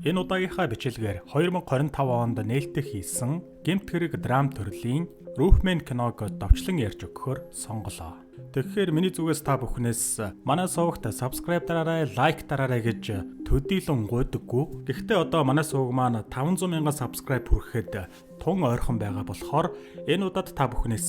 Энэ удаагийнхаа бичлэгээр 2025 онд нээлттэй хийсэн гэмт хэрэг драм төрлийн Roofman киног товчлон ярьж өгөхөөр сонголоо. Тэгэхээр миний зүгээс та бүхнээс манай сувагт subscribe дараарай, like дараарай гэж төдийлөн гуйдаггүй. Гэхдээ одоо манай суваг маань 500 мянган subscribe хүрэхэд тун ойрхон байгаа болохоор энэ удаад та бүхнээс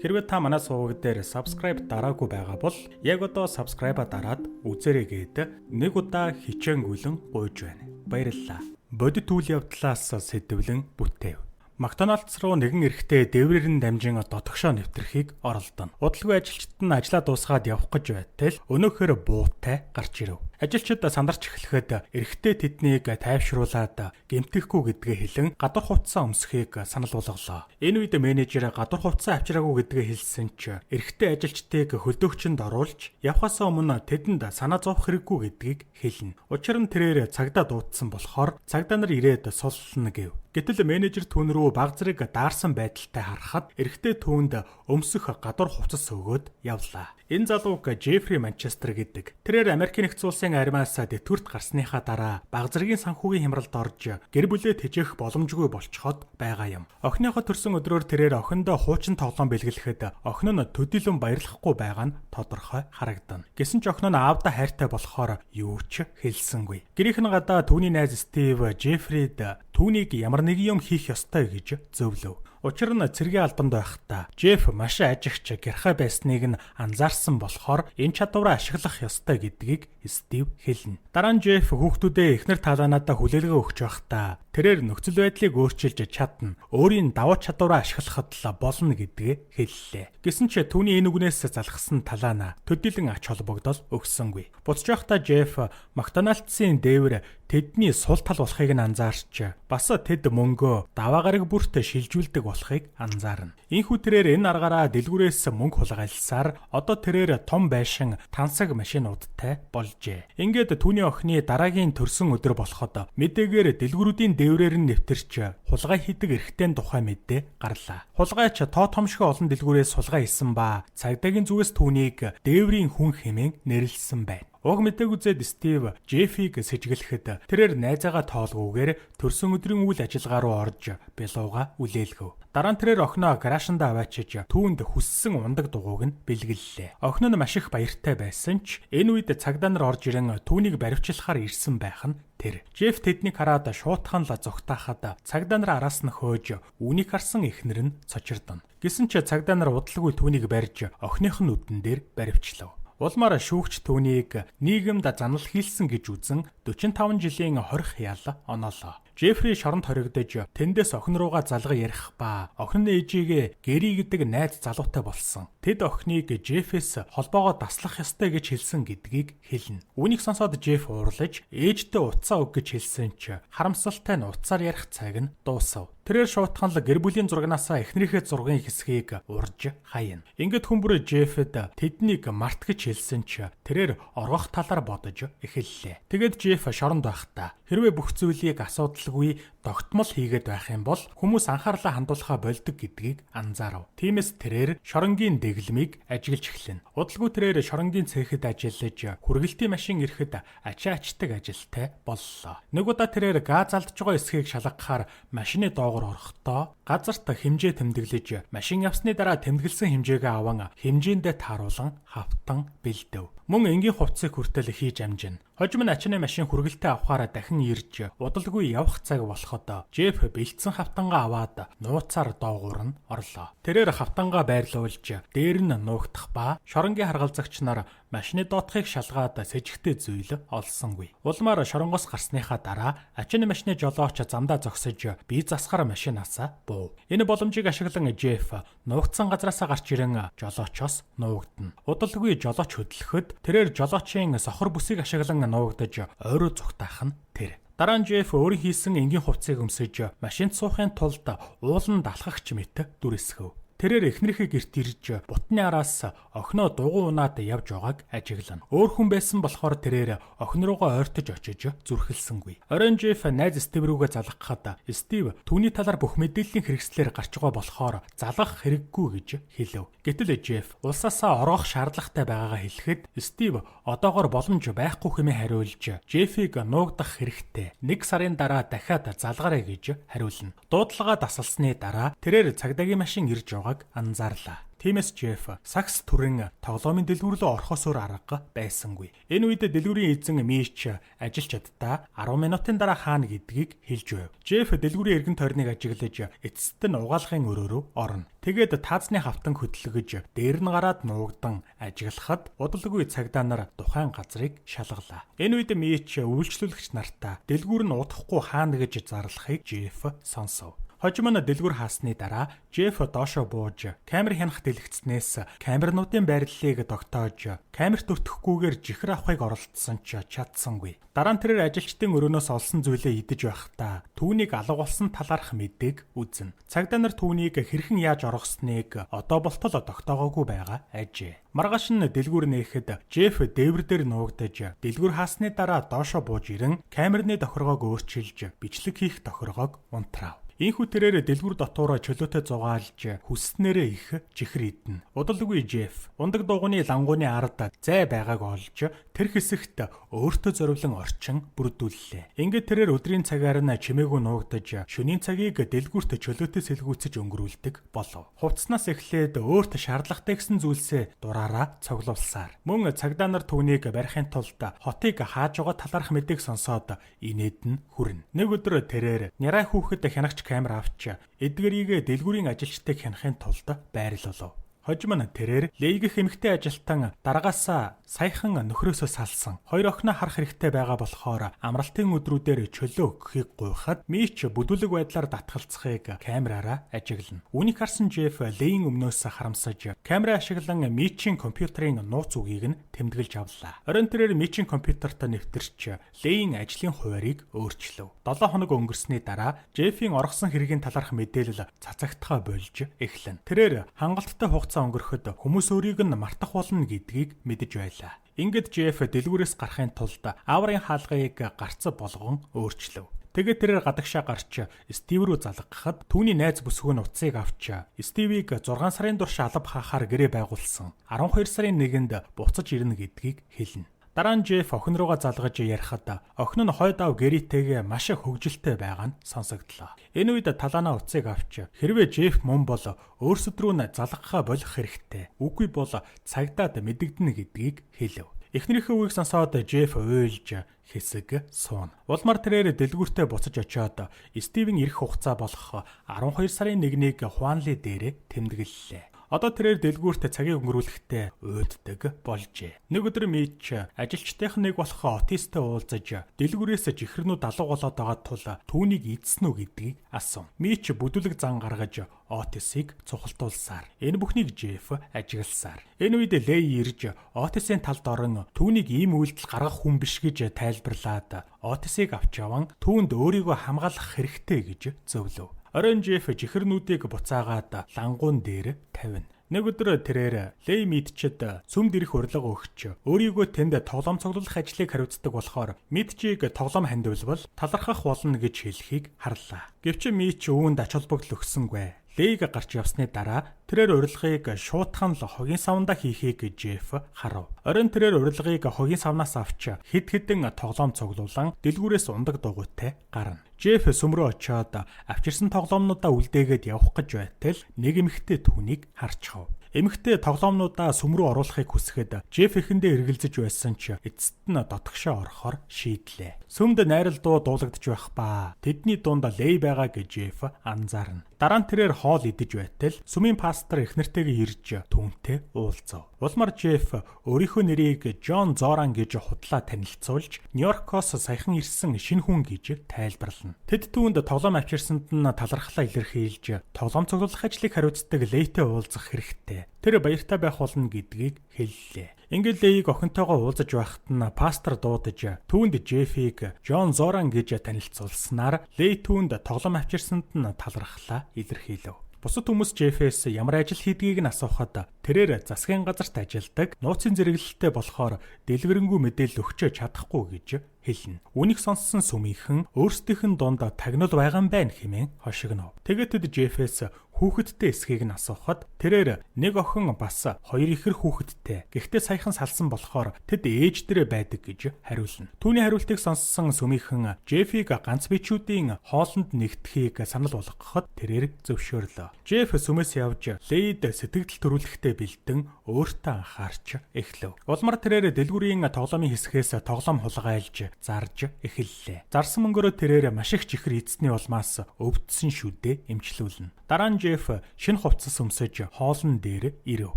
хэрвээ та манай суваг дээр subscribe дараагүй байгаа бол яг одоо subscribe-а дараад үзээрэй гээд нэг удаа хичээнгүйлэн гуйж байна. Баярлалаа. Бодит үйл явдлаас сэдэвлэн бүтээв. Макдоналдс руу нэгэн эрэгтэй дээврээр нь дамжин дотогшоо нэвтрэхийг оролдоно. Удалгүй ажилчид нь ажлаа дуусгаад явах гэж байтал өнөөхөр буутай гарч ирэв. Ажилчид сандарч эхлэхэд эрэгтэй тэднийг тайвшруулаад гэмтэхгүй гэдгээ хэлэн гадуур хувцсаа өмсөхийг санал болголоо. Энэ үед менежер гадуур хувцсаа авчираагүй гэдгээ хэлсэн ч эрэгтэй ажилчдыг хөлдөөгчөнд оруулж явхаасаа өмнө тэдэнд санаа зовох хэрэггүй гэдгийг хэлнэ. Учир нь тэрээр цагдаа дуудсан болохоор цагдаа нар ирээд суллана гэв. Гэтэл менежер түүн рүү бага зэрэг даарсан байдалтай харахад эрэгтэй түүнд өмсөх гадуур хувцас өгөөд явлаа. Энэ залууг Джеффри Манчестер гэдэг. Тэрээр Америкийн нэгдсэн улсын армиас тэтгэврт гарсныхаа дараа бага зэргийн санхүүгийн хямралд орж гэр бүлээ тэжээх боломжгүй болцоход байгаа юм. Охиныхоо төрсөн өдрөөр тэрээр охиндоо хуучин тоглоом бэлгэлэхэд охин нь төдийлөн баярлахгүй байгаа нь тодорхой харагдана. Гэсэн ч охин нь аавдаа хайртай болохоор юу ч хэлсэнгүй. Гэрийнх нь гадаа түүний найз Стив Джеффрид түүнийг ямар нэгэн юм хийх ёстой гэж зөвлөв. Учир нь цэргийн албанд байхдаа Джеф маш ажигч гярхай байсныг нь анзаарсан болохоор энэ чадвараа ашиглах ёстой гэдгийг Стив хэлнэ. Дараа нь Джеф хүүхдүүдээ эхнэр талаанаадаа хүлээлгээ өгч байхдаа тэрээр нөхцөл байдлыг өөрчилж чадна. Өөрийн давуу чадвараа ашиглахад л болно гэдгээ хэллээ. Гэсэн ч түүний энэ үгнээс залхсан талаанаа төдийлөн ач холбогдол өгсөнгүй. Буцаж байхдаа Джеф Макдоналдсын дээвэр тэдний сул тал болохыг нь анзаарч бас тэд мөнгөө даваа гараг бүрт шилжүүлдэг болохыг анзаарна. Ийнхүү тэрээр энэ аргаараа дэлгүүрээс мөнгө хулгайлсаар одоо тэрээр том байшин, тансаг машинуудтай болжээ. Ингээд түүний охины дараагийн төрсөн өдөр болоход мэдээгээр дэлгүүрүүдийн дээврээр нь нэвтэрч хулгай хийдэг эрэгтэйн тухай мэдээ гарлаа. Хулгайч тоо томшгүй олон дэлгүүрээс хулгай хийсэн ба цагдаагийн зүгээс түүнийг дээврийн хүн хэмээн нэрлэсэн байна. Уг мэдээг үзээд Стив Джеффийг сэжиглэхэд тэрээр найзаагаа тоолгүйгээр төрсөн өдрийн үйл ажиллагаа руу орж бялууга үлээлгэв. Дараа нь тэрээр охиноо гаражиндаа аваачиж түүнд хүссэн унадаг дугуйг нь бэлгэллээ. Охин нь маш их баяртай байсан ч энэ үед цагдаа нар орж ирэн түүнийг баривчлахаар ирсэн байх нь тэр. Джеф тэднийг хараад шуутхан л зугтаахад цагдаа нар араас нь хөөж үүнийг харсан эхнэр нь цочирдоно. Гэсэн ч цагдаа нар удалгүй түүнийг барьж охиных нь нүдэн дээр баривчлав. Улмаар шүүгч түүнийг нийгэмд занал хийлсэн гэж үзэн 45 жилийн хорих ял оноолоо. Джеффри шоронд хоригдож тэндээс охин руугаа залган ярих ба охины ээжигээ Гэри гэдэг найз залуутай болсон. Тэд охиныг Джеффээс холбоогоо таслах ёстой гэж хэлсэн гэдгийг хэлнэ. Үүнийг сонсоод Джефф уурлаж ээждээ утсаа өг гэж хэлсэн ч харамсалтай нь утсаар ярих цаг нь дуусав. Тэрээр шуутхан л гэр бүлийн зурагнаасаа эхнэрийнхээ зургийн хэсгийг урж хаяна. Ингээд хүн бүр Джеффэд тэднийг март гэж хэлсэн ч тэрээр оргох талаар бодож эхэллээ. Тэгээд Джефф шоронд байхдаа хэрвээ бүх зүйлийг асуудалгүй тогтмол хийгээд байх юм бол хүмүүс анхаарлаа хандуулахаа больдог гэдгийг анзаарав. Тиймээс тэрээр шоронгийн дэглэмийг ажиглаж эхэлнэ. Удалгүй тэрээр шоронгийн цехэд ажиллаж хүргэлтийн машин ирэхэд ачаа ачдаг ажилтай боллоо. Нэг удаа тэрээр газ алдж байгаа эсхийг шалгахаар машины доогоор орохдоо газарт хэмжээ тэмдэглэж машин явсны дараа тэмдэглэсэн хэмжээгээ аван хэмжээндээ тааруулан хавтан бэлдэв. Мөн энгийн хувцсыг хүртэл хийж амжина. Хожим нь ачааны машин хүргэлтээ авахаараа дахин ирж удалгүй явах цаг болоход Джеф бэлдсэн хавтангаа аваад нууцаар доогуур нь орлоо. Тэрээр хавтангаа байрлуулж дээр нь нуугдах ба шоронгийн харгалзагч нар машины доотхыг шалгаад сэжигтэй зүйл олсонгүй. Улмаар шоронгоос гарсныхаа дараа ачааны машины жолооч замдаа зогсож бие засахаар машинаасаа буув. Энэ боломжийг ашиглан Джеф нуугдсан газраасаа гарч ирэн жолоочоос нуугдана. Удалгүй жолооч хөдлөхөд тэрээр жолоочийн сохор бүсийг ашиглан нуугдаж ойруу зугтаах нь тэр. Дараа нь Джеф өөрийн хийсэн энгийн хувцсыг өмсөж машинд суухын тулд ууланд алхахч мэт дүрсгэв. Тэрээр эхнэрийнхээ гэрт ирж бутны араас охиноо дугуй унаад явж байгааг ажиглана. Өөр хүн байсан болохоор тэрээр охин руугаа ойртож очиж зүрхэлсэнгүй. Оройн Джеф найз Стив рүүгээ залгахад Стив түүний талаар бүх мэдээллийн хэрэгслээр гарч байгаа болохоор залгах хэрэггүй гэж хэлэв. Гэтэл Джеф улсаасаа оргох шаардлагатай байгаагаа хэлэхэд Стив одоогор боломж байхгүй хэмээн хариулж Джефийг нуугдах хэрэгтэй. 1 сарын дараа дахиад залгаарай гэж хариулна. Дуудлага дасалсны дараа тэрээр цагдаагийн машин ирж байгааг анзаарлаа. Тиймээс Джеф сагс түрэн тоглоомын дэлгүүр рүү орохоос өөр арга байсангүй. Энэ үед дэлгүүрийн эзэн Мич ажилчдаа 10 минутын дараа хаана гэдгийг хэлж байв. Джеф дэлгүүрийн эргэн тойрныг ажиглаж эцэст нь угаалгын өрөө рүү орно. Тэгээд таазны хавтан хөдөлгөж дээр нь гараад нуугдан ажиглахад удалгүй цагдаа нар тухайн газрыг шалгалаа. Энэ үед Мич үйлчлүүлэгч нартаа дэлгүүр нь удахгүй хаана гэж зарлахыг Джеф сонсов. Хожим нь дэлгүүр хаасны дараа Джеф доошоо бууж камер хянах дэлгэцнээс камернуудын байрлалыг тогтоож камерт өртөхгүйгээр жихэр авахыг оролдсон ч чадсангүй. Дараа нь тэрээр ажилчдын өрөөнөөс олсон зүйлээ идэж байхдаа түүнийг алга болсон талаарх мэдээг үзнэ. Цагдаа нар түүнийг хэрхэн яаж оргосныг одоо болтол тогтоогоогүй байгаа ажээ. Маргааш нь дэлгүүр нээхэд Джеф дээвэр дээр нуугдаж дэлгүүр хаасны дараа доошоо бууж ирэн камерны тохиргоог өөрчилж бичлэг хийх тохиргоог унтраав. Ийхүү тэрээр дэлгүүр дотуур чөлөөтэй зугаалж хүсснээрээ их жихэр идэнэ. Удалгүй Джеф ундаг дугуйны лангууны ард зай байгааг олж тэр хэсэгт өөртөө зориулан орчин бүрдүүллээ. Ингээд тэрээр өдрийн цагаар нь чимээгүй нуугдаж шөнийн цагийг дэлгүүрт чөлөөтэй сэлгүүцэж өнгөрүүлдэг болов. Хувцаснаас эхлээд өөрт шаардлагатай гэсэн зүйлсээ дураараа цуглуулсаар. Мөн цагдаа нар түүнийг барихын тулд хотыг хааж байгаа талаарх мэдээг сонсоод инээд нь хүрнэ. Нэг өдөр тэрээр нярай хүүхэд хянагч камер авч эдгэрийг дэлгүүрийн ажилчдыг хянахын тулд байрлуулав. Хожим нь тэрээр Лейгэх эмэгтэй ажилтан дараагаасаа саяхан нөхрөөсөө салсан. Хоёр охиноо харах хэрэгтэй байгаа болохоор амралтын өдрүүдээр чөлөө өгөхийг гуйхад Мич бүдүүлэг байдлаар татгалцахыг камераараа ажиглана. Үүнийг харсан Джеф Лейн өмнөөс харамсаж камера ашиглан Мичийн компьютерийн нууц үгийг нь тэмдэглэж авлаа. Оройн тэрээр Мичийн компьютерт нэвтэрч Лейн ажлын хуваарийг өөрчлөв. 7 хоног өнгөрсний дараа Джефийн оргосон хэргийн талаарх мэдээлэл цацагдахаа болж эхэлнэ. Тэрээр хангалттай хугацаа өнгөрөхөд хүмүүс өөрийг нь мартах болно гэдгийг мэдэж байлаа. Ингээд Джеф дэлгүүрээс гарахын тулд аврын хаалгыг гарц болгон өөрчлөв. Тэгээд тэрээр гадагшаа гарч Стив рүү залгахад түүний найз бүсгүй нь утсыг авч Стивийг 6 сарын турш алба хаахаар гэрээ байгуулсан. 12 сарын 1-нд буцаж ирнэ гэдгийг хэлнэ. Дараа нь Джеф охин руугаа залгаж ярихад охин нь хойд аав Гэритэйгээ маш их хөгжилтэй байгаа нь сонсогдлоо. Энэ үед Талана утсыг авч хэрвээ Джеф мөн бол өөрсөд рүү нь залгахаа болох хэрэгтэй. Үгүй бол цагдаад мэдэгдэнэ гэдгийг хэлэв. Эхнэрийнхээ үгийг сонсоод Джеф уйлж хэсэг сууна. Улмаар тэрээр дэлгүүртээ буцаж очиод Стивен ирэх хугацаа болох 12 сарын 1-нийг Хуанли дээрээ тэмдэглэлээ. Одоо тэрээр дэлгүүрт цагийг өнгөрүүлэхдээ уйддаг болжээ. Нэг өдөр Мич ажилчдынх нь нэг болох Отистэй уулзаж дэлгүүрээс жихэрнүүд алга болоод байгаа тул түүнийг идсэн үү гэдгийг асуув. Мич бүдүүлэг зан гаргаж Отисыг цухалтуулсаар. Энэ бүхнийг Джеф ажигласаар. Энэ үед Лей ирж Отисын талд орон түүнийг ийм үйлдэл гаргах хүн биш гэж тайлбарлаад Отисыг авч яван түүнд өөрийгөө хамгаалах хэрэгтэй гэж зөвлөв. Оройн Джеф жихэрнүүдийг буцаагаад лангуун дээр тавина. Нэг өдөр тэрээр Лей Мидчэд сүмд ирэх урилга өгч өөрийгөө тэнд тоглоом цуглуулах ажлыг хариуцдаг болохоор Мидчийг тоглоом хандивлбал талархах болно гэж хэлхийг харлаа. Гэвч Мич үүнд ач холбогдол өгсөнгүй. Лейг гарч явсны дараа тэрээр урилгыг шуутхан л хогийн савндаа хийхийг Джеф харав. Оройн тэрээр урилгыг хогийн савнаас авч хэд хэдэн тоглоом цуглуулан дэлгүүрээс ундаг дугуйтай гарна. Джеф сүм рүү очиод авчирсан тоглоомнуудаа үлдээгээд явах гэж байтал нэг эмэгтэй түүнийг харчихав. Эмэгтэй тоглоомнуудаа сүм рүү оруулахыг хүсэхэд Джеф эхэндээ эргэлзэж байсан ч эцэст нь дотгошоо орохоор шийдлээ. Сүмд найрал дуу дуулагдж байх ба тэдний дунд Лей байгаа гэж Джеф анзаарна. Дараа нь тэрээр хоол идэж байтал сүмийн пастор эхнэртэйгээ ирж түүнтэй уулзав. Улмаар Джеф өөрийнхөө нэрийг Джон Зоран гэж худлаа танилцуулж Нью-Йоркоос саяхан ирсэн шинэ хүн гэж тайлбарлана. Тэд түүнд тоглоом авчирсанд нь талархлаа илэрхийлж тоглоом цуглуулах ажлыг хариуцдаг Лейтэй уулзах хэрэгтэй. Тэр баяртай байх болно гэдгийг хэллээ. Ингээд Лейг охинтойгоо уулзаж байхад нь пастор дуудаж түүнд Джефийг Джон Зоран гэж танилцуулснаар Лей түүнд тоглоом авчирсанд нь талархлаа илэрхийлэв. Бусад хүмүүс Джеффээс ямар ажил хийдгийг нь асуухад тэрээр засгийн газарт ажилладаг, нууцын зэрэглэлтэй болохоор дэлгэрэнгүй мэдээлэл өгч чадахгүй гэж хэлнэ. Үүнийг сонссон сүмийнхэн өөрсдийнх нь дунд тагнал байгаа юм байна хэмээн хошигнов. Тэгээд тэд Джеффээс хүүхэдтэй эсхийг нь асуухад тэрээр нэг охин бас хоёр ихэр хүүхэдтэй. Гэхдээ саяхан салсан болохоор тэд ээж дээрээ байдаг гэж хариулна. Түүний хариултыг сонссон сүмийнхэн Джеффийг ганц бичүүдийн хоолнд нэгдэхийг санал болгоход тэрээр зөвшөөрлөө. Джефф сүмээс явж Лейд сэтгэгдэл төрүүлэхдээ бэлдэн өөртөө анхаарч эхлэв. Улмаар тэрээр дэлгүүрийн тоглоомын хэсгээс тоглоом хулгайлж зарж эхэллээ. Зарсан мөнгөөрөө тэрээр маш их чихэр идсэний улмаас өвдсөн шүдээ эмчлүүлнэ. Дараа нь Джефф шинэ хувцас өмсөж хоолн дээр ирэв.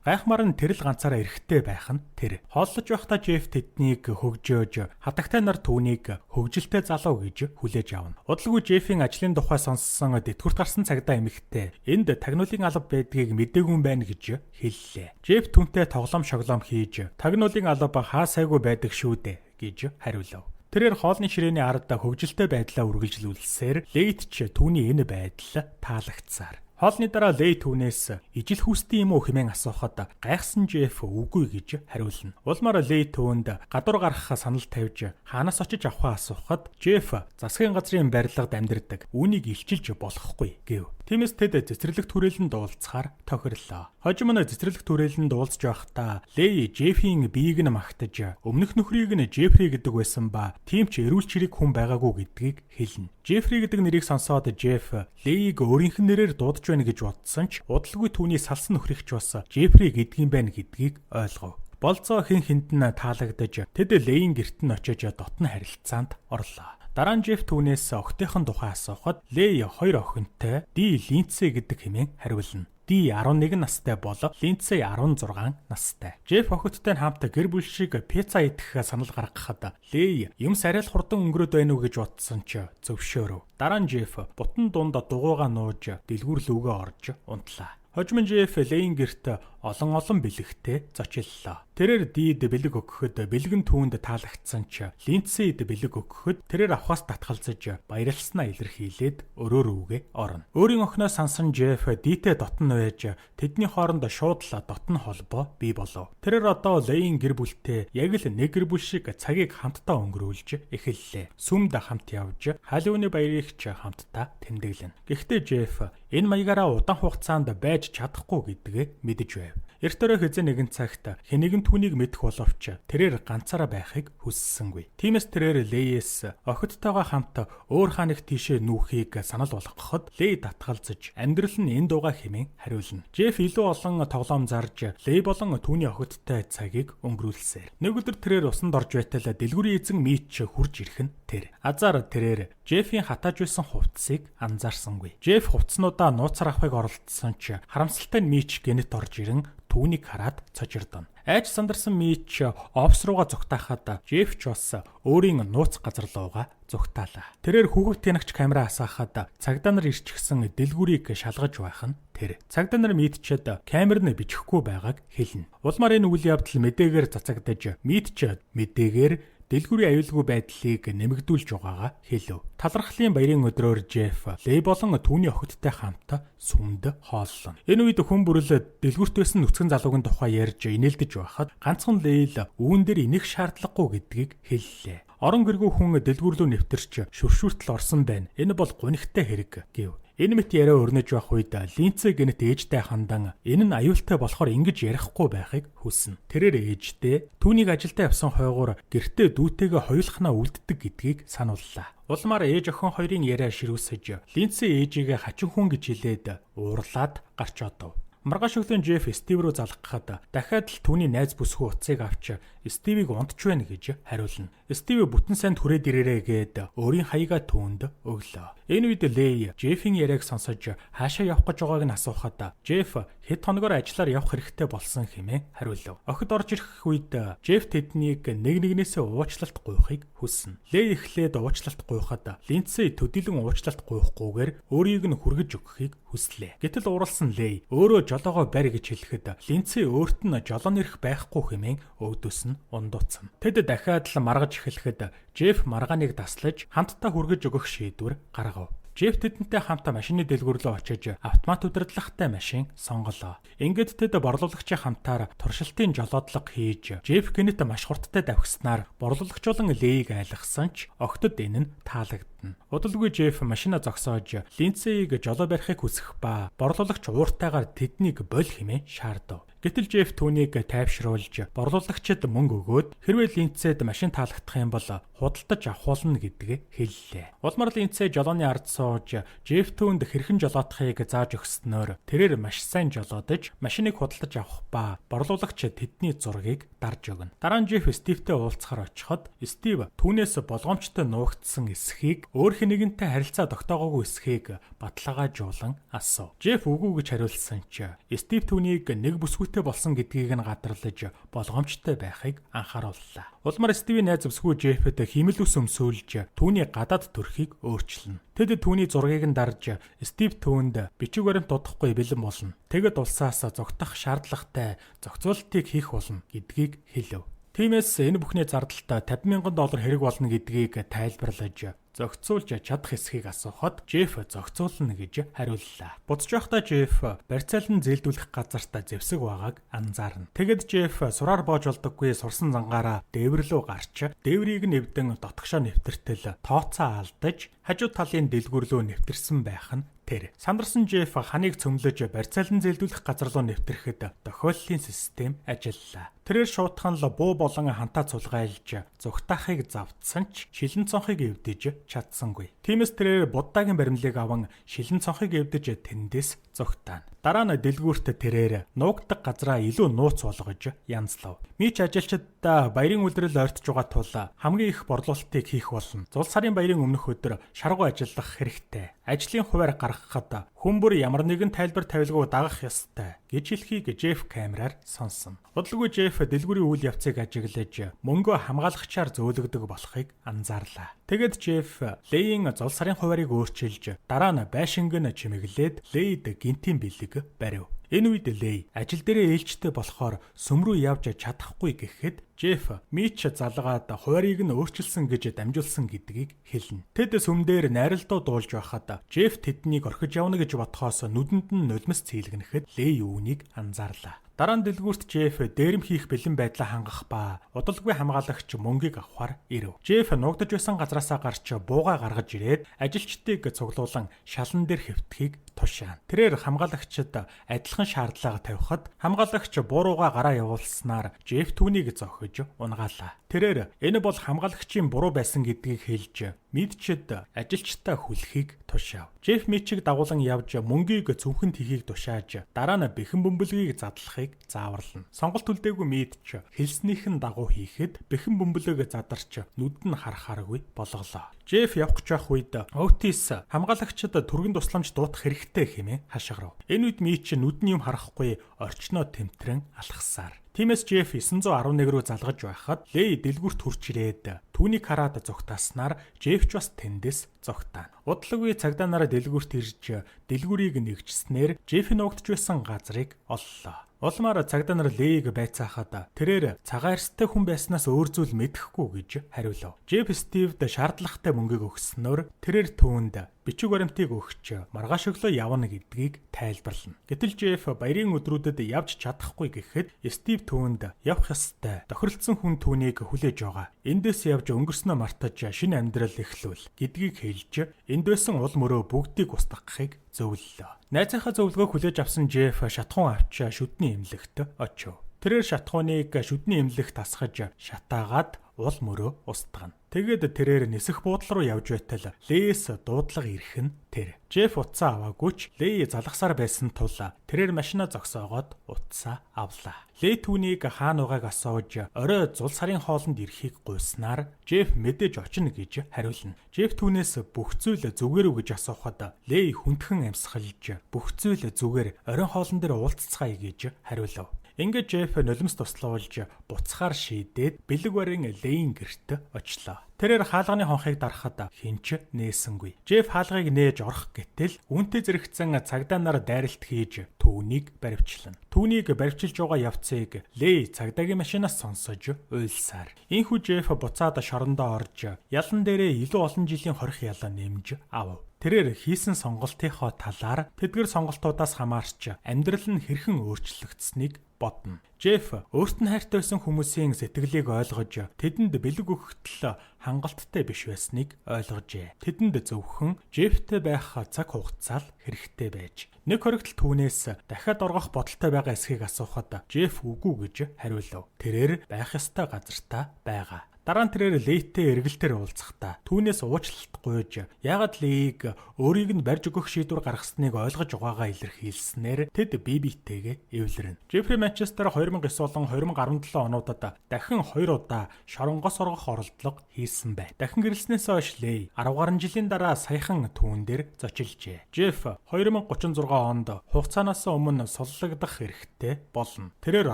Гайхмаар нь тэр л ганцаараа эрэхтэй байх нь тэр. Хооллож байхдаа Джефф тэднийг хөгжөөж, хатагтай нар түүнийг хөгжилтэй залуу гэж хүлээж авна. Удалгүй Джеффийн ажлын тухай сонссон тэтгэврт гарсан цагдаа эмэгтэй энд тагнуулын алба байдгийг мдээгүй юм байна гэж хэллээ. Джефф түүнтэй тоглоом шоглоом хийж, тагнуулын алба хаа сайгүй байдаг шүү дээ гэж хариулав. Тэрээр хоолны ширээний ард хөгжилтэй байдлаа үргэлжлүүлсээр Лейт ч түүний энэ байдал таалагдсаар. Хоолны дараа Лей түүнээс ижил хүүстэн юм уу хэмээн асуухад гайхсан Джефф үгүй гэж хариулна. Улмаар Лей түүнд гадуур гарах санал тавьж хаанаас очиж авахаа асуухад Джефф засгийн газрын барилгад амьдардаг. Үүнийг илчилж болохгүй гэв. Тиймээс тэд цэцэрлэг түрээлэнд уулзахаар тохирлоо. Хожим нь цэцэрлэг түрээлэнд уулзж байхдаа Лей Джеффийн биеийг нь магтаж өмнөх нөхрийг нь Джеффри гэдэг байсан ба тийм ч эрүүл чирэг хүн байгаагүй гэдгийг хэлнэ. Джеффри гэдэг нэрийг сонсоод Джефф Лейг өөрийнх нь нэрээр дуудаж байна гэж бодсон ч удалгүй түүний салсан нөхрийг ч бас Джеффри гэдгийм байна гэдгийг ойлгов. Болцоо хэн хэнд нь таалагдаж тэд Лейн гэрт нь очиж дотно харилцаанд орлоо. Дараа нь Джефф түүнээс охидынх нь тухай асуухад Лей хоёр охинтой Ди Линдсей гэдэг хэмээн хариулна. Ди 11 настай бол Линдсей 16 настай. Джефф охидтой хамт гэр бүл шиг пицца идэх санал гаргахад Лей юмс арай л хурдан өнгөрөөд байна уу гэж бодсон ч зөвшөөрөв. Дараа нь Джефф бутан дунд дугуйгаа нууж дэлгүүр лүүгээ орж унтлаа. Хожим нь Джефф Лейн гэрт олон олон бэлэгтэй зочиллоо. Тэрээр Дид бэлэг өгөхөд бэлэг нь түүнд таалагдсан ч Линдсейд бэлэг өгөхөд тэрээр авахаас татгалзаж баярласнаа илэрхийлээд өрөө рүүгээ орно. Өөрийн охиноо сансан Джефф Дитэй дотно байж тэдний хооронд шууд л дотно холбоо бий болов. Тэрээр одоо Лейн гэр бүлтэй яг л нэг гэр бүл шиг цагийг хамтдаа өнгөрүүлж эхэллээ. Сүмд хамт явж Халлоуины баярыг ч хамтдаа тэмдэглэнэ. Гэхдээ Джефф энэ маягаараа удаан хугацаанд байж чадахгүй гэдгээ мэдэж байв. Эрт өрөө хэзээ нэгэн цагт хэн нэгэн түүнийг мэдэх боловч тэрээр ганцаараа байхыг хүссэнгүй. Тиймээс тэрээр Лейээс охидтойгоо хамт өөр хаа нэг тийшээ нүүхийг санал болгоход Лей татгалзаж амьдрал нь энэ дууга хэмээн хариулна. Джефф илүү олон тоглоом зарж Лей болон түүний охидтой цагийг өнгөрүүлсээр. Нэг өдөр тэрээр усанд орж байтал дэлгүүрийн эзэн Мич хурж ирэх нь тэр. Азар тэрээр Джеффийн хатааж байсан хувцсыг анзаарсангүй. Джефф хувцснуудаа нууцаар авахыг оролдсон ч харамсалтай нь Мич гэнэт орж ирэн түүнийг хараад цочирдоно. Айж сандарсан Мич офис руугаа зугтаахад Джефф ч бас өөрийн нууц газар руугаа зугтаалаа. Тэрээр хүүхэд тэнэгч камера асаахад цагдаа нар ирчихсэн дэлгүүрийг шалгаж байх нь тэр. Цагдаа нар Митчэд камер нь бичихгүй байгааг хэлнэ. Улмаар энэ үйл явдал мэдээгээр цацагдаж Митч мэдээгээр дэлгүүрийн аюулгүй байдлыг нэмэгдүүлж байгаагаа хэлв. Талархлын баярын өдрөөр Джефф Лей болон түүний охидтой хамт сүмд хооллоно. Энэ үед хүн бүрэл дэлгүүрт байсан нүцгэн залуугийн тухай ярьж инээлдэж байхад ганцхан Лейл үүн дээр инех шаардлагагүй гэдгийг хэллээ. Орон гэргүй хүн дэлгүүр рүү нэвтэрч шүршүүртэл орсон байна. Энэ бол гунигтай хэрэг гэв. Энэ мэт яриа өрнөж байх үед Линдсей гэнэт ээжтэй хандан энэ нь аюултай болохоор ингэж ярихгүй байхыг хүснэ. Тэрээр ээжтэй түүнийг ажилдаа явсан хойгуур гэртээ дүүтэйгээ хоёулахнаа үлддэг гэдгийг санууллаа. Улмаар ээж охин хоёрын яриа ширүүсэж Линдсей ээжигээ хачин хүн гэж хэлээд уурлаад гарч одов. Маргааш өглөө Джефф Стив рүү залгахад дахиад л түүний найз бүсгүй утсыг авч Стивийг унтж байна гэж хариулна. Стив бүтэн сайн түрээд ирээрэй гээд өөрийн хаягаа түүнд өглөө. Энэ үед Лей Джеффийн яриаг сонсож хаашаа явах гэж байгааг нь асуухад Джефф хэд хоногоор ажиллаар явах хэрэгтэй болсон хэмээн хариулв. Охид орж ирэх үед Джефф тэднийг нэг нэгнээсээ уучлалт гуйхыг хүснэ. Лей эхлээд уучлалт гуйхад Линдсей төдийлөн уучлалт гуйхгүйгээр өөрийг нь хүргэж өгөхийг хүслээ. Гэтэл уурласан Лей өөрөө жолоогоо барь гэж хэлэхэд Линдсей өөрт нь жолооны эрх байхгүй хэмээн өвдөс нь ундууцсан. Тэд дахиад л маргаж эхлэхэд Джефф маргааныг таслаж хамтдаа хүргэж өгөх шийдвэр гаргав. Джеф тэдэнтэй хамт машины дэлгүүр рүү очиж автомат удирдлагатай машин сонголоо. Ингээд тэд борлуулагчийн хамтаар туршилтын жолоодлого хийж Джеф гэнэт маш хурдтай давхиснаар борлуулагч болон Лейг айлгасан ч огтод энэ нь таалагдана. Удалгүй Джеф машина зогсоож Линдсейг жолоо барихыг хүсэх ба борлуулагч ууртайгаар тэднийг боль хэмээн шаардав. Гэтэл Джеф түүнийг тайвшруулж борлуулагчид мөнгө өгөөд хэрвээ Линдсейд машин таалагдах юм бол худалдаж авахулна гэдгээ хэллээ. Улмаар Линдсей жолооны ард сууж Джеф түүнд хэрхэн жолоодохыг зааж өгснөөр тэрээр маш сайн жолоодож машиныг худалдаж авах ба борлуулагч тэдний зургийг дарж өгнө. Дараа нь Джеф Стивтэй уулзахаар очиход Стив түүнээс болгоомжтой нуугдсан эсхийг өөр хэн нэгэнтэй харилцаа тогтоогоогүй эсхийг баталгаажуулан асуув. Джеф үгүй гэж хариулсан ч Стив түүнийг нэг бүсгүйтэй болсон гэдгийг нь гадарлаж болгоомжтой байхыг анхаарууллаа. Улмаар Стивийн найз бүсгүй Джеффэд хиймэл үс өмсүүлж түүний гадаад төрхийг өөрчилнө. Тэд түүний зургийг нь дарж Стив түүнд бичиг баримт удахгүй бэлэн болно. Тэгэд улсаас зугтах шаардлагатай зохицуултыг хийх болно гэдгийг хэлэв. Тиймээс энэ бүхний зардалтай $50,000 хэрэг болно гэдгийг тайлбарлаж зохицуулж чадах эсхийг асуухад Джеф зохицуулна гэж хариуллаа. Буцаж байхдаа Джеф барьцаалан зээлдүүлэх газартаа зэвсэг байгааг анзаарна. Тэгэд Джеф сураар боож болдоггүй сурсан зангаараа дээвэр рүү гарч дээврийг нь эвдэн дотгошоо нэвтэртэл тооцоо алдаж хажуу талын дэлгүүр рүү нэвтэрсэн байх нь тэр. Сандарсан Джеф ханыг цөмлөж барьцаалан зээлдүүлэх газар руу нэвтрэхэд тохиоллын систем ажиллалаа. Тэрээр шуутхан л буу болон хантаа цулгайлж зүгтаахыг завдсан ч шилэн цонхыг эвдэж чадсангүй. Тиймээс тэрээр буддагийн баримлыг аван шилэн цонхыг эвдэж тэндээс зүгтаана. Дараа нь дэлгүүрт тэрээр нуугддаг газраа илүү нууц болгож янзлав. Мич ажилчдаа баярын үлрэл ойртож байгаа тул хамгийн их борлуулалтыг хийх болно. Зул сарын баярын өмнөх өдөр шаргуу ажиллах хэрэгтэй. Ажлын хуваар гаргахад хүн бүр ямар нэгэн тайлбар тавилгүй дагах ёстой гэж хэлхийг Джеф камераар сонсон. Удалгүй Джеф дэлгүүрийн үйл явцыг ажиглаж мөнгөө хамгаалагчаар зөөлөгдөг болохыг анзаарлаа. Тэгэд Джеф Лейн зул сарын хуваарийг өөрчилж дараа нь байшинг нь чимэглээд Лейд гинтийн бэлэг барив. Энэ үед Лей ажил дээрээ ээлжтэй болохоор сүм рүү явж чадахгүй гэхэд Джеф Мич залгаад хуваарийг нь өөрчилсөн гэж дамжуулсан гэдгийг хэлнэ. Тэд сүм дээр найралтуу дуулж байхад Джеф тэднийг орхиж явна гэж бодхоос нүдэнд нь нулимс цэйлгэнэхэд Лей үүнийг анзаарлаа. Дараа нь дэлгүүрт Джеф дээрэм хийх бэлэн байдлаа хангах ба удалгүй хамгаалагч мөнгийг авахар ирэв. Джеф нуугдаж байсан газраасаа гарч буугаа гаргаж ирээд ажилчдыг цуглуулан шалан дээр хэвтэхийг тушаана. Тэрээр хамгаалагчид адилхан шаардлага тавихад хамгаалагч буурууга гараа явуулснаар Джеф түүнийг зохиж унгаалаа. Тэрээр энэ бол хамгаалагчийн буруу байсан гэдгийг хэлж Митчэд ажилчдаа хүлхийг тушаав. Джеф Митчийг дагуулan явж мөнгийг цүнхэнд хийхийг тушааж дараа нь бэхэн бөмбөлгийг задлахыг зааварлана. Сонголт үлдээгүй Митч хэлснийх нь дагуу хийхэд бэхэн бөмбөлөг задарч нүд нь харахааргүй болголоо. Джеф явах гэж байх үед Отис хамгаалагчид түргэн тусламж дуутах хэрэгтэй хэмээн хашгирав. Энэ үед Митч нүдний юм харахгүй орчноо тэмтрэн алхасаар. Тиймээс Джеф 911 рүү залгаж байхад Лей дэлгүүрт хүрч ирээд түүнийг хараад зугтааснаар Джеф ч бас тэндээс зугтаана. Удалгүй цагдаа нараа дэлгүүрт ирж дэлгүүрийг нэгжснээр Джеф нуугдж байсан газрыг оллоо. Улмаар цагдаа нар Лейг байцаахад тэрээр цагаан арьстай хүн байснаас өөр зүйл мэдэхгүй гэж хариулав. Джеф Стивд шаардлагатай мөнгийг өгснөөр тэрээр түүнд бичиг баримтыг өгч маргааш өглөө явна гэдгийг тайлбарлана. Гэтэл Джеф баярын өдрүүдэд явж чадахгүй гэхэд Стив түүнд явах ёстой. Тохиролцсон хүн түүнийг хүлээж байгаа. Эндээс явж өнгөрснөө мартаж шинэ амьдрал эхлүүл гэдгийг хэлж энд байсан уул мөрөө бүгдийг устгахыг зөвлөлөө. Найзынхаа зөвлөгөөг хүлээж авсан Джеф шатхуун авч шүдний эмнэлэгт очив. Тэрээр шатхууныг шүдний эмнэлэгт асгаж шатаагаад уул мөрөө устгана. Тэгээд тэрээр нисэх буудлын руу явж байтал Лээс дуудлага ирэх нь тэр. Джеф утсаа аваагүй ч Лей залгасаар байсан тул тэрээр машина зогсоогоод утсаа авлаа. Лей түүнийг хаана байгааг асууж орой зул сарын хоолнд ирэхийг гуйснаар Джеф мэдээж очино гэж хариулна. Джеф түүнээс бүх зүйл зүгээр үү гэж асуухад Лей хүндхэн амьсгалж бүх зүйл зүгээр оройн хоолн дээр уулзцгаая гэж хариулав. Ингээд Джеф нулимс туслуулж буцахаар шийдээд бэлэг барин Лейн гэрт очлоо. Тэрээр хаалганы хонхыг дарахад хэн ч нээсэнгүй. Джеф хаалгыг нээж орох гэтэл үүнтэй зэрэгцэн цагдаа нар дайралт хийж түүнийг баривчлана. Түүнийг баривчилж байгаа явцыг Лей цагдаагийн машинаас сонсож уйлсаар. Ийнхүү Джеф буцаад шорондоо орж ялан дээрээ илүү олон жилийн хорих ялаа нэмж авав. Тэрээр хийсэн сонголтынхоо талаар тэдгээр сонголтуудаас хамаарч амьдрал нь хэрхэн өөрчлөгдсөнийг бодно. Джеф өөрт нь хайртай байсан хүмүүсийн сэтгэлийг ойлгож, тэдэнд бэлэг өгөхтөл хангалттай биш байсныг ойлгожээ. Тэдэнд зөвхөн Джефтэй байх цаг хугацаа л хэрэгтэй байж. Нэг хоригдол түүнээс дахиад оргох бодолтой байгаа эсхийг асуухад Джеф үгүй гэж хариулав. Тэрээр байх ёстой газартаа байгаа. Дараа нь тэрээр Лейтэй эргэлтээр уулзахдаа түүнээс уучлалт гуйж, яагаад Лейг өөрийг нь барьж өгөх шийдвэр гаргасныг ойлгож байгаагаа илэрхийлснээр тэд бие биетэйгээ эвлэрнэ. Джеффри Манчестер 2009 болон 2017 онуудад дахин 2 удаа шоронгоос оргох оролдлого хийсэн байна. Дахин гэрлэснээс хойш Лей 10 гаруй жилийн дараа саяхан түүн дээр зочилжээ. Джефф 2036 онд хугацаанаас өмнө суллагдах эрхтэй болно. Тэрээр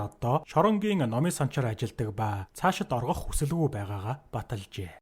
одоо шоронгийн номын санчаар ажилладаг ба цаашид оргох хүсэлгүй байгаагаа баталжээ.